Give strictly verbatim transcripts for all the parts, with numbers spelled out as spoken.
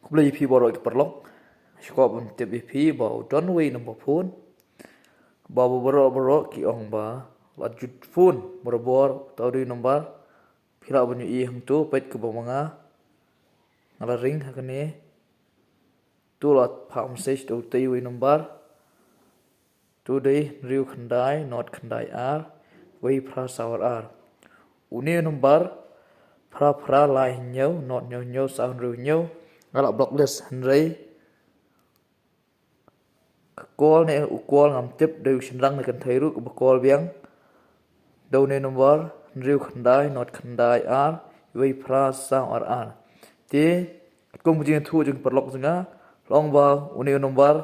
Khublei ïa phi baroh ki paralok. Sngewbha ban tip ïa phi ba u don uwei u number phone ba baroh baroh ki ong ba la jut phone barabor. Uta u dei u number phi lah ban ïohi hangto, peit kaba ma nga nga la ring ha kane. To la phah message da utei uwei u number. To dei hynriew khyndai nod khyndai ar wei phra saw ar ar. Une u number phra phra lai hynñiew nod hynñiew hynñiew saw hynriew hynñiew nga la block list, hynrei ka call ne u call ngam tip, dei u shynrang ne kynthei ruh kaba call biang. Da une u number hynriew khyndai nod khyndai ar wei phra saw ar ar. Te katkum ka jingïathuh jong ki paralok jong nga, la ong ba une u number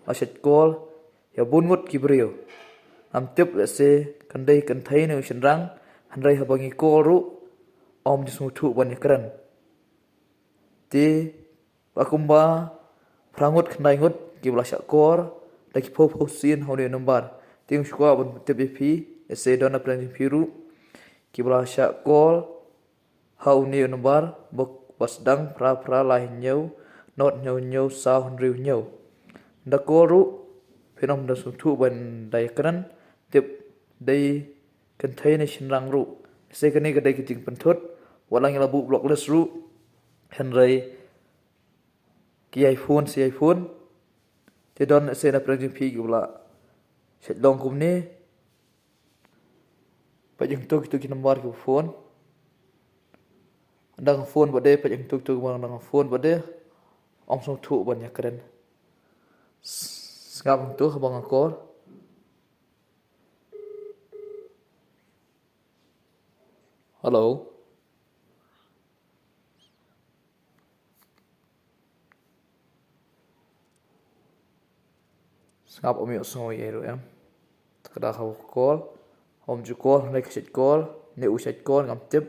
la shait call ïa bun ngut ki briew. Ngam tip lehse kan dei kynthei ne u shynrang, hynrei haba ngi call ruh ym ju sngewthuh ban ïakren. Te la kumba phra ngut khyndai ngut kiba la shah call da ki phew phew sien ha une u number. Te nga sngewkwah ban tip ïa phi, lehse don na pdeng jong phi ruh kiba la shah call ha une u number ba, ba sdang phra phra lai hynñiew nod hynñiew hynñiew saw hynriew hynñiew. Ynda call ruh phin ym da sngewthuh ban da ïakren, tip dei kynthei ne shynrang ruh. Lehse kane ka dei ka jingpynthut, wat la ngi la buh block list ruh, hynrei ki ïai phone, ki ïai phone. Te don lehse na pdeng jong phi kiba la shait long kumne. Peit hangto kito ki number kiba phone. Ynda nga phone pat de, peit hangto kito kiba dang phone pat de, ym sngewthuh ban ïakren. Sngap hangto haba nga call. Hello. Sngap, ym ïohsngew ei ruh em. Te ka da haba call, ym ju call, hynrei ka shait call ne u shait call ngam tip.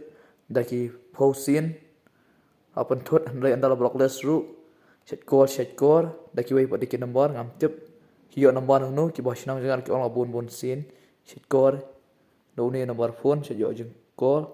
Da ki phew sien la pynthut, hynrei ynda la block list ruh shait call, shait call da kiwei pat de ki number ngam tip. Ki ïoh number nangno, kiba shnong jong nga ki ong la bun bun sien shait call da une u number phone, shait ïoh jingcall.